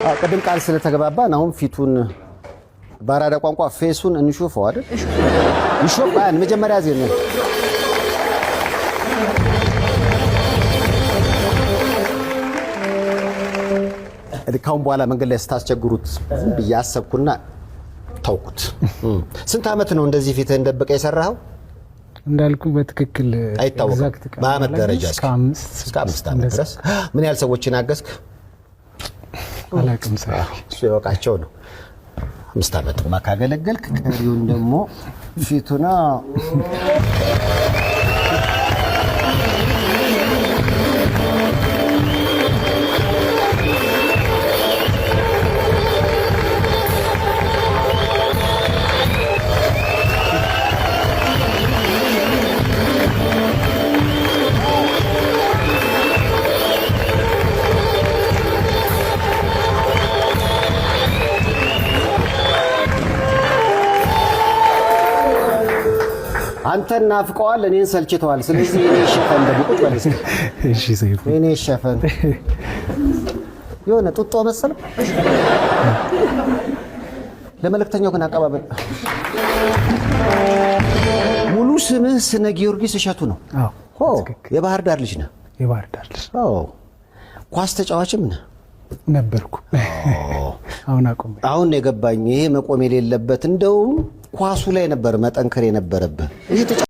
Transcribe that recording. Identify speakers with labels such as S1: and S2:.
S1: ቅድም ቃል ስለተገባባን አሁን ፊቱን በአራዳ ቋንቋ face ኡን እንሾፈው አይደል? ይሾፍ መጀመሪያ ዜና ካሁን በኋላ መንገድ ላይ ስታስቸግሩት ዝም ብዬ አሰብኩና ተውኩት። ስንት ዓመት ነው እንደዚህ ፊትህን ደብቀህ የሰራኸው?
S2: እንዳልኩ በትክክል
S1: አይታወቅም። በአመት ደረጃ
S2: እስከ
S1: 5 ዓመት ድረስ ምን ያህል ሰዎችን አገዝክ?
S2: አላውቅም።
S1: እሱ የወቃቸው ነው። 5 ዓመትማ ካገለገልክ ቀሪውን ደግሞ ፊቱና አንተን ናፍቀዋል፣ እኔን ሰልችተዋል። ስለዚህ እኔ ሸፈን ደግሞ ቁጭ በል እስኪ።
S2: እሺ ሰይፉ፣
S1: እኔ ሸፈን የሆነ ጡጦ መሰል። ለመልእክተኛው ግን አቀባበል። ሙሉ ስምህ ስነ ጊዮርጊስ እሸቱ ነው?
S2: አዎ።
S1: የባህር ዳር ልጅ ነህ?
S2: የባህር ዳር ልጅ።
S1: አዎ። ኳስ ተጫዋችም ነህ?
S2: ነበርኩ። አሁን አቆም።
S1: አሁን የገባኝ ይሄ መቆም የሌለበት እንደውም ኳሱ ላይ ነበር መጠንከር የነበረብህ።